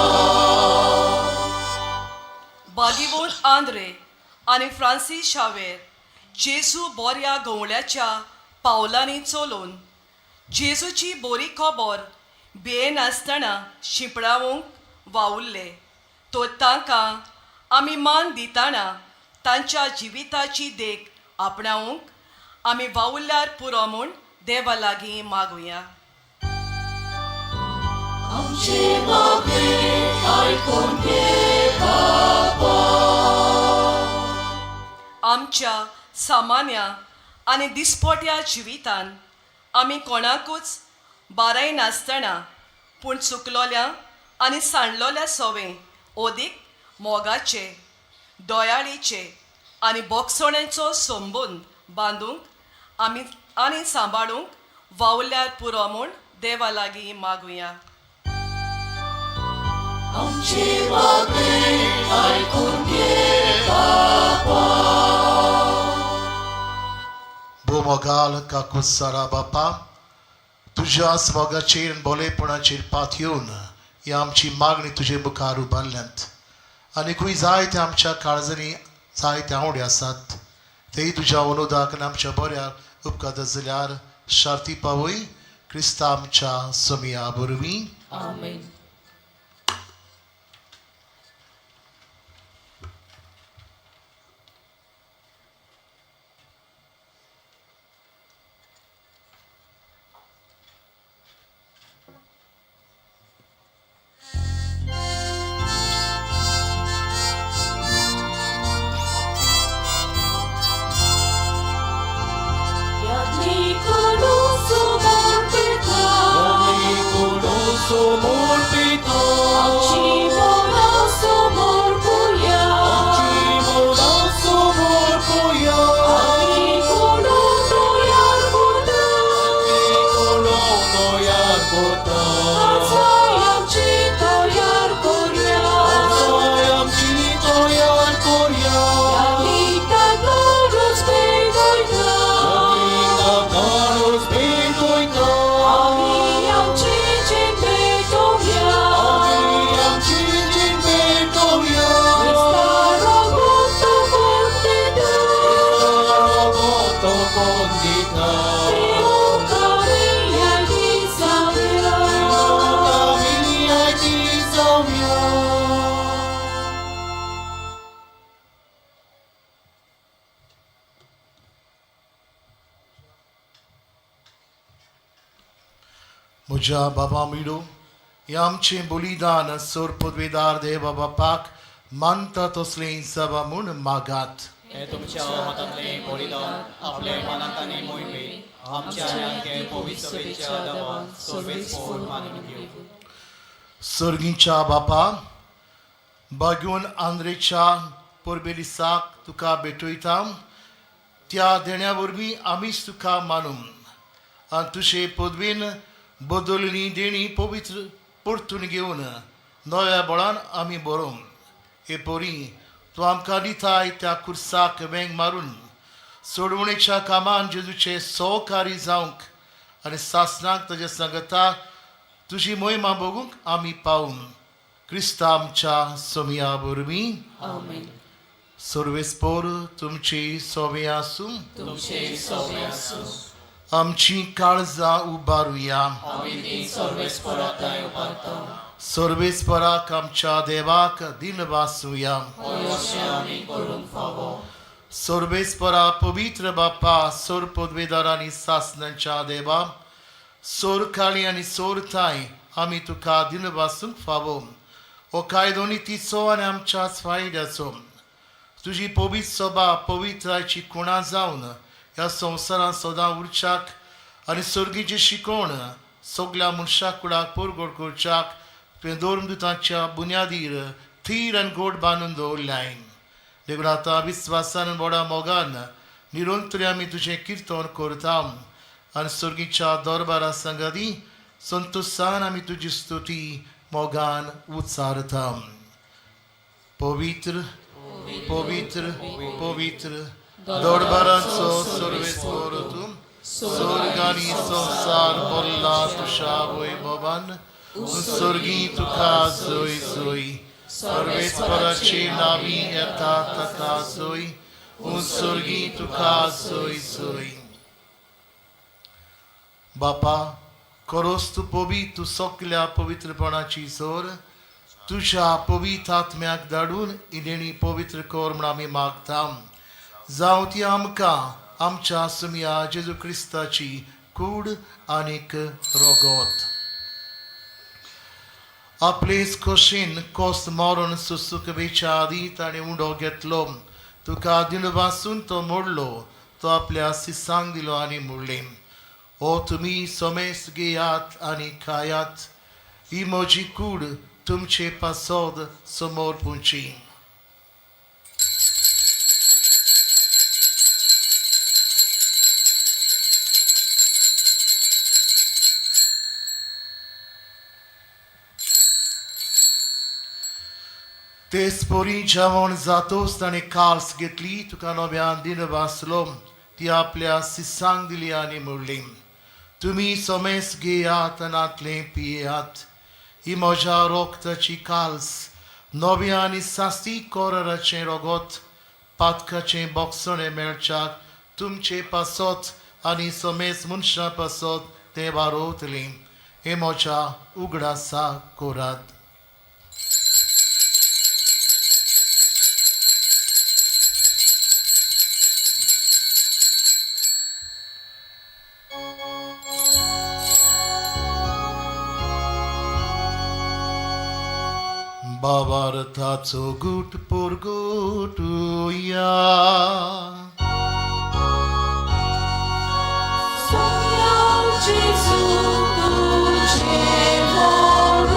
Speaker 5: बागीवोन आंद्रे आनी फ्रांसीस शावेर जेजू बोऱ्या गवळ्याच्या पावलांनी चलोवन जेजूची बोरी खबर
Speaker 7: भियेनासतना शिंपडावंक वावुरले तर तांकां आमी मान दितना तांच्या जिविताची देख आपणावंक आमी वावुरल्यार पुरो म्हूण देवा लागीं मागुया.
Speaker 1: आमची मागणी आयकून घे बापा.
Speaker 7: आमच्या सामान्य आनी दिसपट्या जिवितान आमी कोणाकूच बारायनासतना पूण चुकलोल्या आनी सांडलोल्या सोवे ओदीक मोगाचे, दयाळीचे आनी बोगसोण्याचो संबंद बांदूंक आमी आनी सांबाळूंक वावुरल्यार पुरो म्हूण देवा लागीं मागुया.
Speaker 1: आमची मागणी आयकून घे बापा.
Speaker 2: भोव काकुसारा बापा, तुज्याच मोगाचेर आनी बोलेपणाचेर पातयेवन ही आमची मागणी तुजे मुखार उबारल्यांत. आनिकूय जायते आमच्या काळजांनी जायते आंवडे आसात, तेय तुज्या अनुदाक आनी आमच्या बऱ्या उपकारात जाल्यार शार्ती पावय क्रिस्ता आमच्या सोमया वरवीं.
Speaker 3: आमेन.
Speaker 2: म्हज्या बाबा मिडो, हें आमचें बलिदान सोर पदवेदार देवा बापाक मानता तसलें जावा म्हूण मागात.
Speaker 3: हे तुमच्या हातांतलें बलिदान आपले मनांत आनी मोहिमे आमच्या आनी पवित्र सभेच्या देवान सर्वेस्पोर मानून घेवं.
Speaker 2: सर्गीच्या बापा, बागून आंद्रेच्या परबेलिसाक तुका भेटयता, त्या देण्या वरवीं आमीच तुका मानून आनी तुजे पदवेन बदलली देणी पवित्र परतून घेवन नव्या बळान आमी बरोवन हे परी तूं आमकां दिताय त्या कुर्साक वेंग मारून सोडवणेच्या कामान जेजूचे सहकारी जावंक आनी सासनाक ताज्या सांगता तुजी मोहिमा भोगूंक आमी पावून क्रिस्ता आमच्या सोमया वरवीं.
Speaker 3: आमेन.
Speaker 2: सर्वेस्पोर तुमची सोमी आसूं.
Speaker 3: तुमचे सोबे आसूं.
Speaker 2: आमची काळजां उबारुया.
Speaker 3: आमी ती सर्वेस्पोरा थंय उबारता.
Speaker 2: सर्वेस्पराक आमच्या देवाक दिनवासुया.
Speaker 3: अशें आमी करूंक फावो.
Speaker 2: सर्वेस्परा पवित्र बापा, सोर पदवेदार आनी सासनाच्या देवा, सोर काळी आनी सोर थांय आमी तुका दिनवासूंक फावो. हो कायदो नितीचो आनी आमच्याच फायद्याचो. तुजी पवित्र सभा पवित्रायची खुणा जावन ह्या संवसारांत सदां उरच्याक आनी सर्गीची शिकवण सगल्या मनशा कुडाक परगोड करच्याक तुवें धर्मदुतांच्या बुन्यादीर थीर आनी गोड बांदून दवरल्याय. देखून आतां विस्वासान व्हडा मोगान निरंतर आमी तुजें किर्तन करता आनी सर्गीच्या दरबारा संगाती संतोशान आमी तुजी स्तुती मोगान उच्चारता. पवित्र पवित्र पवित्र दरबाराचो सर्वेस्पोर तूं, स्वर्ग आनी संवसार भरला तुज्या वैभवान. स्वर्गी तुका जय जय. सर्वेस्पराचे नावी येता ताका जय. स्वर्गी तुका जय जय. बापा, खरोच तूं पवित्र, तूं सगल्या पवित्रपणाची जोर, तुज्या पवित्र आत्म्याक धाडून ही देणी पवित्र कर म्हूण आमी मागता. जावं ती आमकां आमच्या सुमया जेजू क्रिस्ताची कूड आनीक रगत. आपलेच खोशीन कोस मरण सुसुकवेच्या आदी ताणें उंडो घेतलो, तुका दिनवासून तो मोडलो, तो आपल्या सिसांक दिलो आनी म्हणलें, ओ तुमी समेस घेयात आनी खायात, ही म्हजी कूड तुमचे पासद समोर पुंची. तेच परी जेवण जातोच ताणें काल्स घेतली, तुका नव्यान दिन वाचलो, ती आपल्या सिसांक दिली आनी म्हणली, तुमी समेस घेयात आनी पियात, ही म्हज्या रोगताची काल्स, नव्या आनी सास्ती कोराराचें रगत, पातकाचें बोगसणें मेळच्याक तुमचे पासत आनी समेस मनशां पासत तें वारोवतलें. हें म्हज्या उगडासा कोरात. बाबार्थाचो गुट पोरगोटुया.
Speaker 1: जेजू तुझे मरण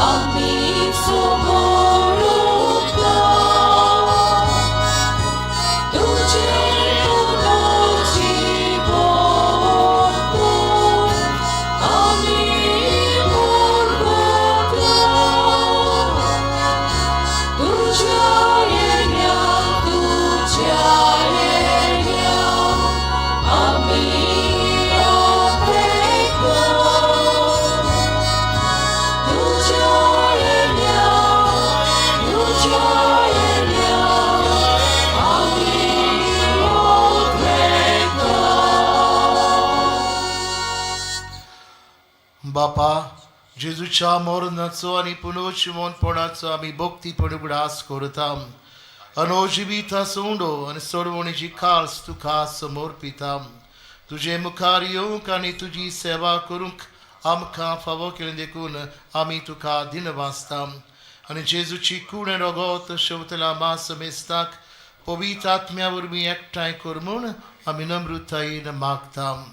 Speaker 1: आमी समोर उठला, तुझे पुनर्जीवन आमी मोरगोटला, तुझ्या येण्या तुझ्या येण्या आमी अपेक्षा, तुझ्या येण्या तुझ्या येण्या आमी अपेक्षा.
Speaker 2: बापा, जेजूच्या मरणाचो आनी पुनर्जिवनपणाचो आमी भक्तीपण उगडास करता. अनोजिवीत उंडो आनी सोडवणीची काल्स तुका समर्पिता. तुजे मुखार येवंक आनी तुजी सेवा करूंक आमकां फावो केलें देखून आमी तुका दिनवासता. आनी जेजूची कूड आनी रगत शेवतल्या मास मेस्ताक पवित्र आत्म्या वरवीं एकठांय कर म्हूण आमी नम्रतायेन मागता.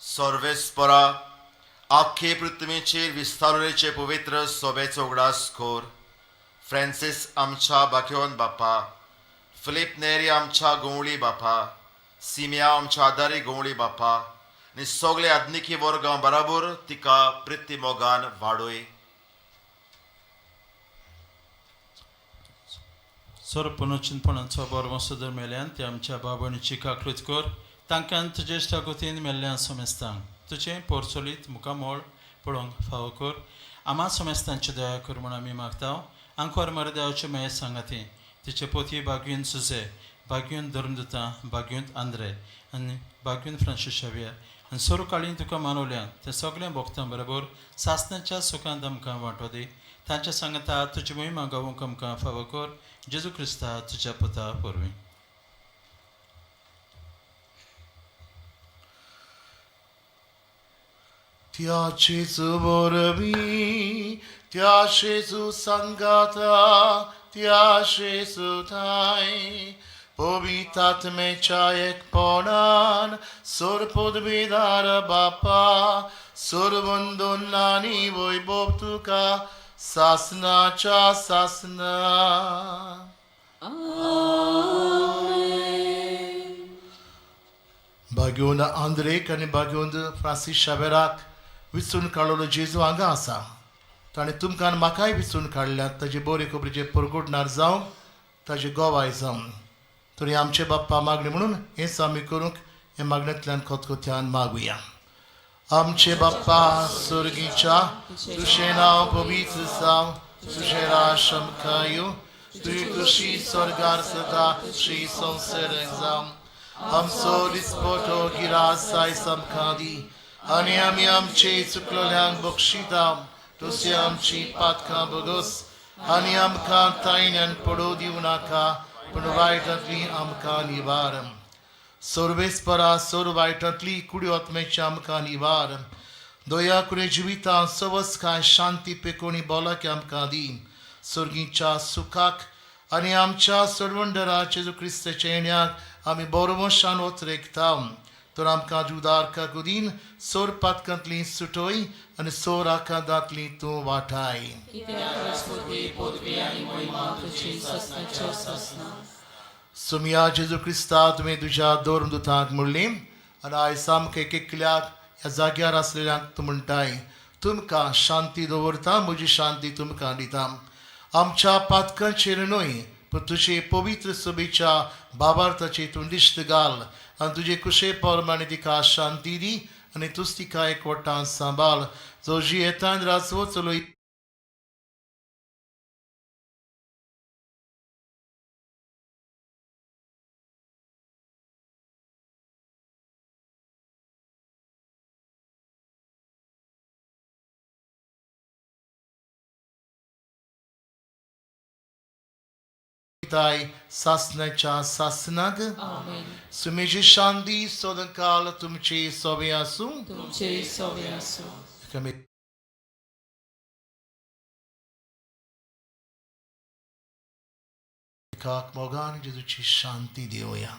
Speaker 8: सर्वेस्परा, आख्खे पृथ्वीचेर विस्तारलेचे पवित्र सोबेचो उगडास कोर. फ्रांसीस आमच्या बाक्योन बापा, फिलीप नेरी आमच्या गवळी बापा, सिमिया आमच्या आदारी गवळी बापा आनी सगळे आदनिकी वर्गां बराबर तिका प्रिती मोगान वाडोय.
Speaker 6: सर पुनर्चिंतपणाचो बरो सदर मेल्यान ते आमच्या बाबणीची काकळूत कर. तांकां तुजे इश्टागतीन मेल्ल्या समेस्तांक तुजें पोरचोलीत मुखामोळ पळोवंक फावो कर. आमा समेस्तांची दया कर म्हूण आमी मागता. आंकोर मरदेवाचे महेश सांगाती तिचे पोती बागयून सुजे, बागयून धर्मदुता, बागयून आंद्रे आनी बागयून फ्रांसीस शावियर आनी सोरू काळीन तुका मानवल्या ते सगळ्या भक्तां बरोबर सासण्याच्या सुखांत आमकां वांटो दी. तांच्या सांगता तुजी मोहिमा गावूंक आमकां फावो कर. जेजू क्रिस्ता तुज्या पुता वरवीं.
Speaker 2: त्या जेजू वरवीं, त्या जेजू सांगाता, त्या जेजू ठांय, पवित्र आत्म्याच्या एकपणान, सोर पदवीदार बापा, सोरवंदन आनी वैभव तुका सासनाच्या सासना. बागेवन आंद्रेक आनी बागेवन फ्रांसीस शावेराक विचून काडलेलो जेजू हांगा आसा. ताणें तुमकां आनी म्हाकाय विचून काडल्यात ताजे बरे खबरीचे परगटणार जावं, ताजे गोवाय जावं. तरी आमचे बाप्पा मागणी म्हणून हेंच आमी करूंक हे मागण्यांतल्यान खतखत्यान मागुया. आमचे बाप्पा सुर्गीच्या, तुजें नांव पवित्र जावं, तुजें राज आमकां येवं, तुजी खुशी स्वर्गार जाता तशी संवसाराक जावं. आमचो दिसपटो गिरास आयज आमकां दी आनी आमी आमचे चुकलोल्यांक बक्षिता तशी आमची पातकां भोगोस आनी आमकां तायण्यान पडोवं दिवं नाका पूण वायटांतली आमकां निवार. सर्वेस्परा सर्व वायटांतली कुडी आत्म्याची आमकां निवार. दया कुडे जिवितां सवस काय शांती पेकोणी बोलाकी आमकां दी. सर्गीच्या सुखाक आनी आमच्या सरवंडरा जेजू क्रिस्ताच्या येण्याक आमी बरोवशान ओतरेकता. तर आमकां जुदार काकुदीन सोर पातकांतली सुटोय आनी सोर आकांतांतली तूं वाटाय. सुमिया जेजू क्रिस्ता तुवें तुज्या दोन दुतांक म्हणली आनी आयज आमकां एक एकल्याक ह्या जाग्यार आसलेल्यांक तूं म्हणटाय, तुमकां शांती दवरता, म्हजी शांती तुमकां दिता. आमच्या पातकांचेर न्हय पूण तुजे पवित्र सभेच्या बाबार्थाची तूं दिश्ट घाल आनी तुजे कुशे प्रमाणे तिका शांती दी आनी तूंच तिका एकवटान सांबाळ, जो जियेतान राजवो चलय ताय सासनाच्या सासनाक. सुमेची शांती सदांकाल तुमची सोबे आसूं.
Speaker 1: तुमचे सोबे आसूं.
Speaker 2: एकाक मोगान जेजूची शांती दिवया.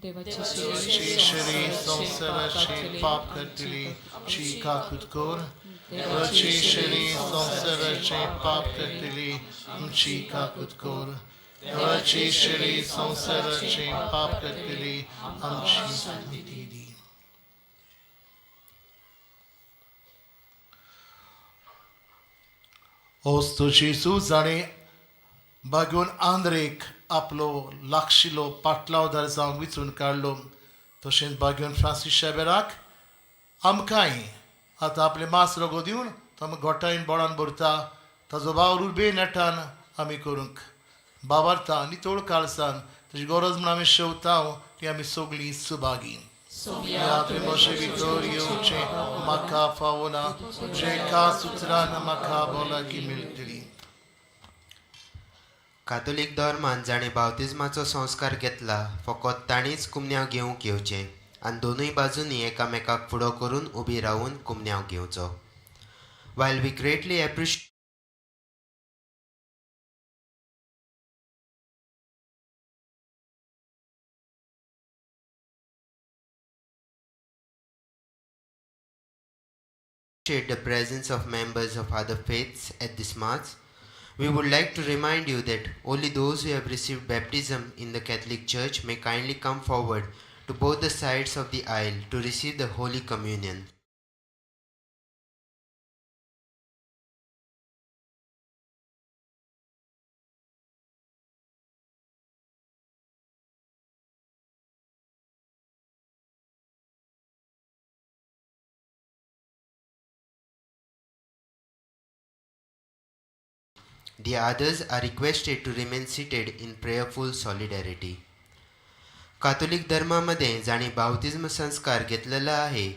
Speaker 1: देवाची
Speaker 2: संवसाराचे पाप करतली ची काकूत कर. देवाची शरीर संवसाराचे पाप करतली आमची काकूत कर. देवाची शरीर संवसाराचे पाप करतली आमची शांती दी. ओस्तू जेजू जाणें बागून आंद्रेक आपलो लागशिलो पाटलावदार जावंक विचून काडलो, तशेंच बागून फ्रांसीस शेबेराक आमकांय आतां आपलें मास रोगो दिवन तो आमकां घोटायन बोळान भरता. ताजो वावर उर्बे नेटान आमी करूंक बाबारता नितळ काळसान ताजी गरज म्हूण आमी शेवता ती आमी सगळीं सुभागी. तुवें म्हजे भितर येवचें म्हाका फावना, तुजे एका सुत्रान म्हाका भलायकी मेळटली.
Speaker 9: कातोलीक धर्मान जाणें बावतिज्माचो संस्कार घेतला फकत तांणीच कुमन्यांव घेवंक येवचें आनी दोनूय बाजूंनी एकामेकाक फुडो करून उबी रावून कुमन्यांव घेवचो. While we greatly appreciate the presence of members of other faiths at this Mass, we would like to remind you that only those who have received baptism in the Catholic Church may kindly come forward to both the sides of the aisle to receive the Holy Communion. The others are requested to remain seated in prayerful solidarity. Catholic धर्मामध्ये जांणी बाप्तिज्म संस्कार घेतलेला आहे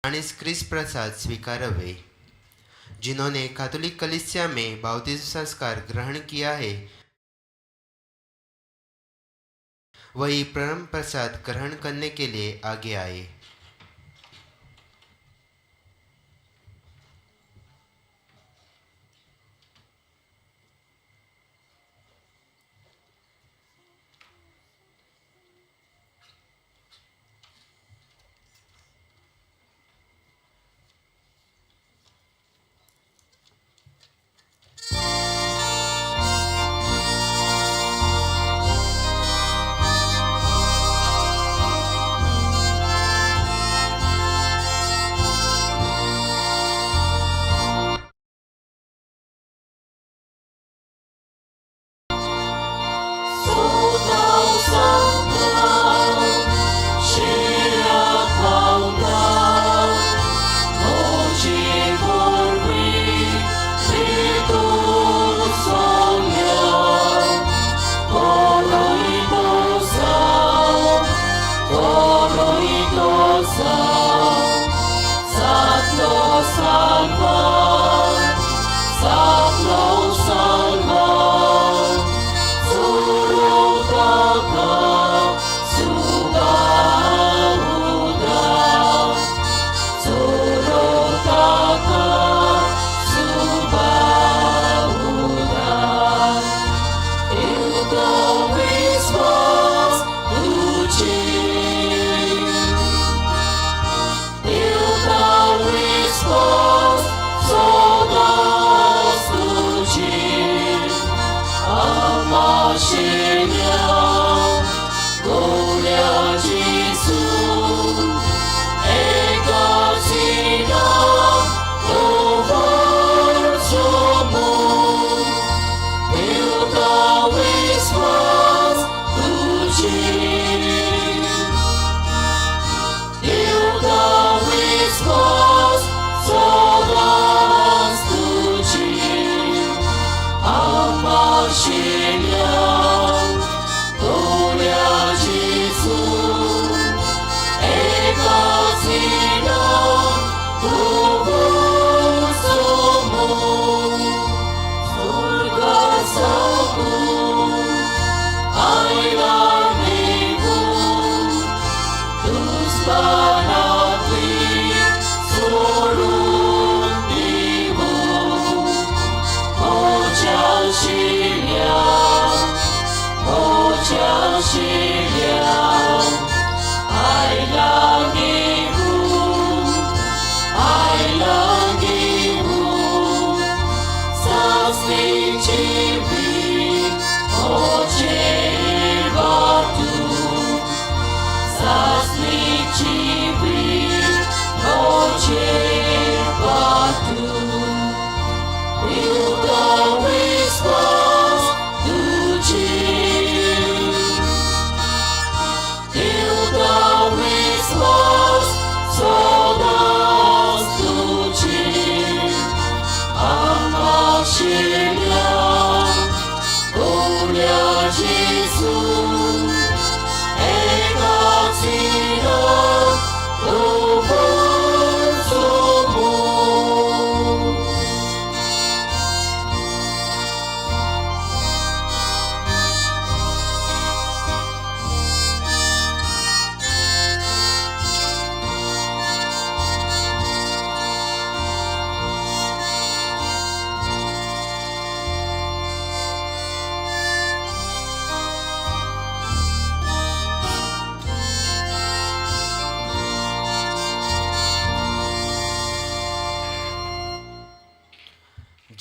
Speaker 9: तांणीच क्रिस्त प्रसाद स्वीकारावे. जिन्होंने Catholic कलीसिया में बाप्तिज्म संस्कार ग्रहण किया है वही परम प्रसाद ग्रहण करने के लिए आगे आए.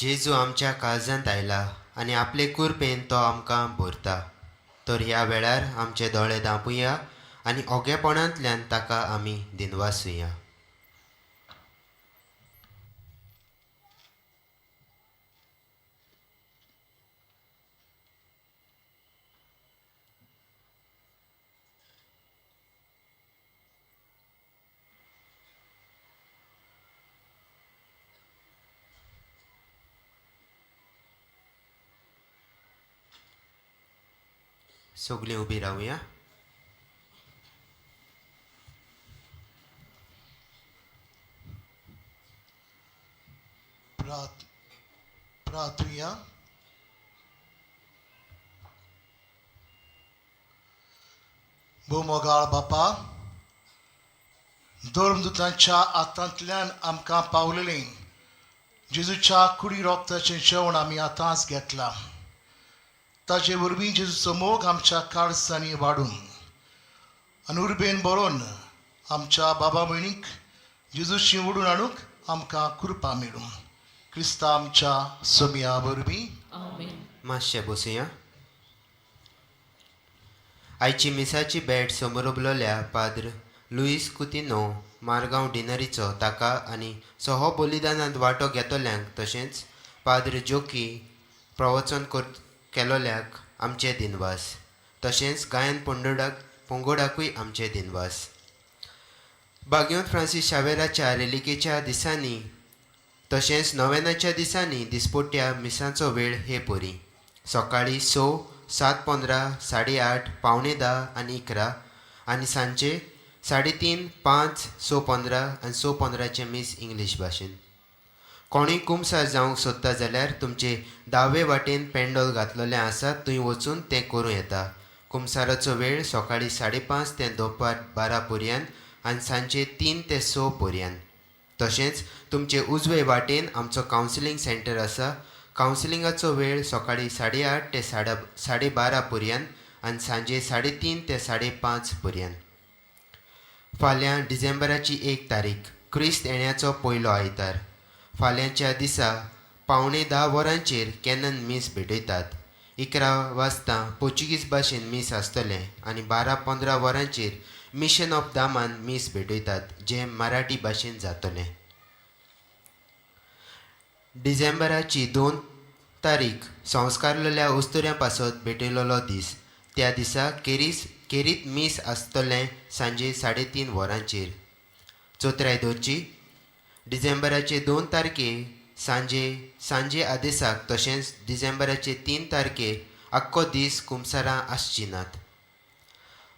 Speaker 9: जेजू आमच्या काळजांत आयला आनी आपले कुरपेन तो आमकां भरता. तर ह्या वेळार आमचे दोळे धांपुया आनी ओगेपणांतल्यान ताका आमी दिनवासुया. सगळीं उबी रावया.
Speaker 2: प्रार्थुया. भोव बापा, धर्मदूतांच्या हातांतल्यान आमकां पावलेलें जेजूच्या कुडी रोगताचें जेवण आमी आतांच घेतलां. ताजे वरवीं जेजूचो मोग आमच्या काळजांनी वाडून आनी उर्बेन बरोवन आमच्या बाबा भयणीक जेजूशी ओडून हाडूंक आमकां कृपा मेळूं. क्रिस्ता आमच्या सोमया वरवीं.
Speaker 9: मातशें बसुया. आयची मिसाची भेट समोर पाद्र लुईस कुतिनो मारगांव डिनरीचो ताका आनी सहो बलिदानांत वांटो घेतल्यांक तशेंच पाद्र जोकी प्रवचन केलोल्याक आमचे दिनवास. तशेंच गायन पंगोडाकूय आमचे दिनवास. बाग्योन फ्रांसीस शावेराच्या रेलिकेच्या दिसांनी तशेंच नोवेनाच्या दिसांनी दिसपट्ट्या मिसांचो वेळ हे परी सकाळीं 6, 7:15, 8:30, 9:45 आनी 11 आनी सांजचे 3:30, 5, 6:15 आनी 6:15 मीस इंग्लीश भाशेन. कोणूय कुमसार जावंक सोदता जाल्यार तुमचे दावे वाटेन पेंडोल घातलेलें आसा, थंय वचून तें करूं येता. कुमसाराचो वेळ सकाळीं 5:30 ते दोपार 12 पर्यंत आनी सांजचे 3 ते 6 पर्यंत. तशेंच तुमचे उजवे वाटेन आमचो कावन्सिलींग सेंटर आसा. कावन्सिलिंगाचो वेळ सकाळीं 8:30 ते 12:30 पर्यंत आनी सांजे 3:30 ते 5:30 पर्यंत. फाल्यां डिसेंबराची 1 तारीख, क्रिस्त येण्याचो पयलो आयतार. फाल्यांच्या दिसा 9:45 वरांचेर कॅनन मीस भेटयतात. 11 वाजता पोर्चुगीज भाशेन मीस आसतलें आनी 12:15 वरांचेर मिशन ऑफ दामान मीस भेटयतात, जें मराठी भाशेन जातलें. डिसेंबराची 2 तारीख संस्कारलेल्या उस्तुऱ्यां पासत भेटयलेलो दीस. त्या दिसा केरीत मीस आसतलें सांजे 3:30 वरांचेर. चोत्राय दवरची डिसेंबराचे 2 तारखे सांजे आदेसाक तशेंच डिसेंबराचे 3 तारखे आख्खो दीस कुमसारां आसची नात.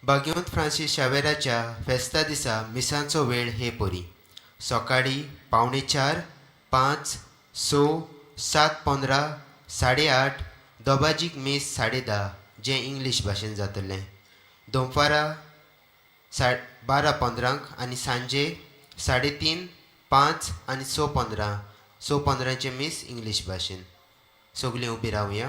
Speaker 9: बाग्योंत फ्रांसीस शावेराच्या फेस्ता दिसा मिसांचो वेळ हे परी सकाळीं 3:45, 5, 6, 7:15, 8:30, दोबाजीक मीस 10:30 जें इंग्लीश भाशेन जातलें. दोनपारां 12:15 आनी सांजे 3:30, 5 आनी 6:15, 6:15 मीस इंग्लीश भाशेन. सगळीं उबी रावया.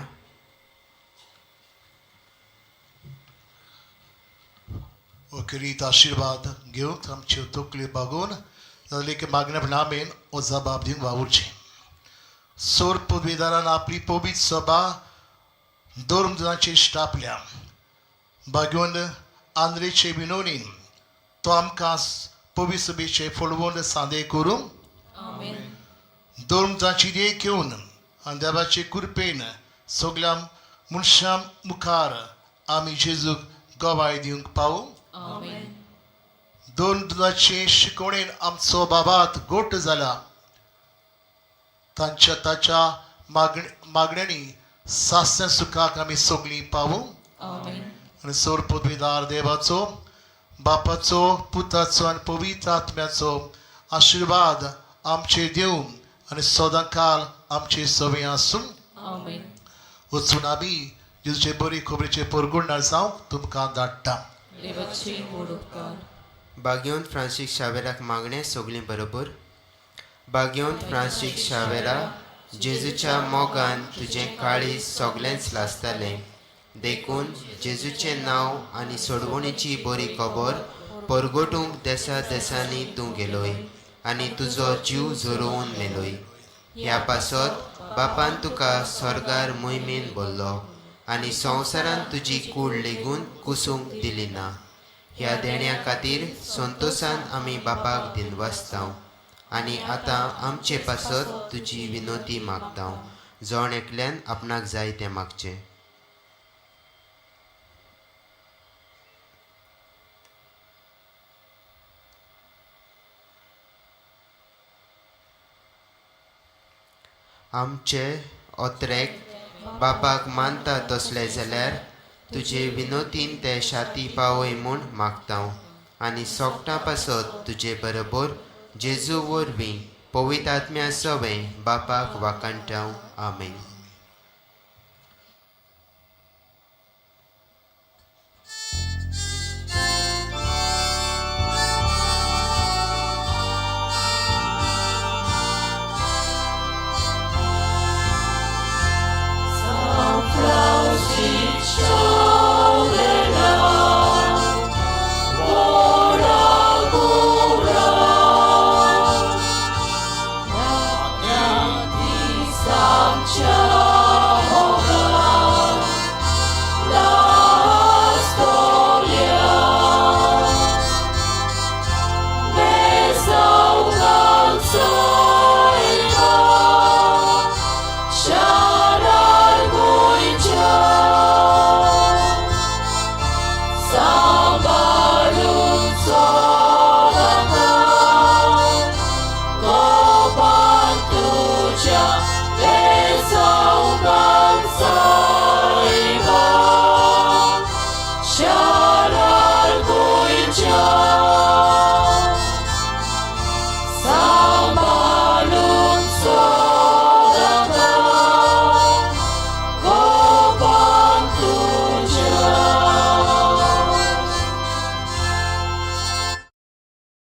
Speaker 2: ओकरीत आशिर्वाद घेवंक आमच्यो तकल्यो बागोवन जाल्यार मागण्या नामेन ओ जबाब दिवंक वावुरचें. सोर पदवेदारान आपली पवित्र सभा धर्मदांचेर स्टापल्या. बागोवन आंद्रेचे विनोनीन तो आमकां पवित्र सभेचे फळवण सांदे करूं. धर्मदांची देख घेवन आनी देवाचे कृपेन सगल्या मनशां मुखार आमी जेजूक गवाय दिवंक पावूं. दोन दुदाचे शिकवणेन आमचो बाबात गोट जाला. तांच्या ताच्या मागण्यांनी सासण्या सुखाक आमी सगळीं पावूं.
Speaker 1: आमेन.
Speaker 2: आनी सोर पदवीदार देवाचो, बापाचो, पुताचो आनी पवित्र आत्म्याचो आशिर्वाद आमचेर दिवं आनी सदांकाल आमचे सवय आसूं.
Speaker 1: आमेन.
Speaker 2: वचून आमी जेजूचे बरी खबरेचे परगुणणार जावंक तुमकां धाडटा.
Speaker 1: देवाचे व्हड उपकार.
Speaker 9: बागेवन फ्रांसीस शावेराक मागणें सगळीं बरोबर. बागेवन फ्रांसीस शावेरा, जेजूच्या मोगान तुजें काळीज सगळेंच लासतालें, देखून जेजूचें नांव आनी सोडवणीची बरी खबर परगटूंक देसा देसांनी तूं गेलोय आनी तुजो जीव झरोवन मेलोय. ह्या पासत बापान तुका स्वर्गार मोहिमेन भरलो आनी संवसारांत तुजी कूड लेगून कुसूंक दिली ना. ह्या देण्या खातीर संतोसान आमी बापाक दिनवासताव आनी आतां आमचे पासत तुजी विनोती मागताव. जण एकल्यान आपणाक जाय तें मागचें. आमचे ओत्रेक बापाक मानता तसले जाल्यार तुजे विनोतीन ते शाती पावय म्हूण मागताव आनी सोगटां पासत तुजे बरोबर जेजू वरवीं पवित्र आत्म्या सवें बापाक वाखाणटाव. आमेन.
Speaker 1: São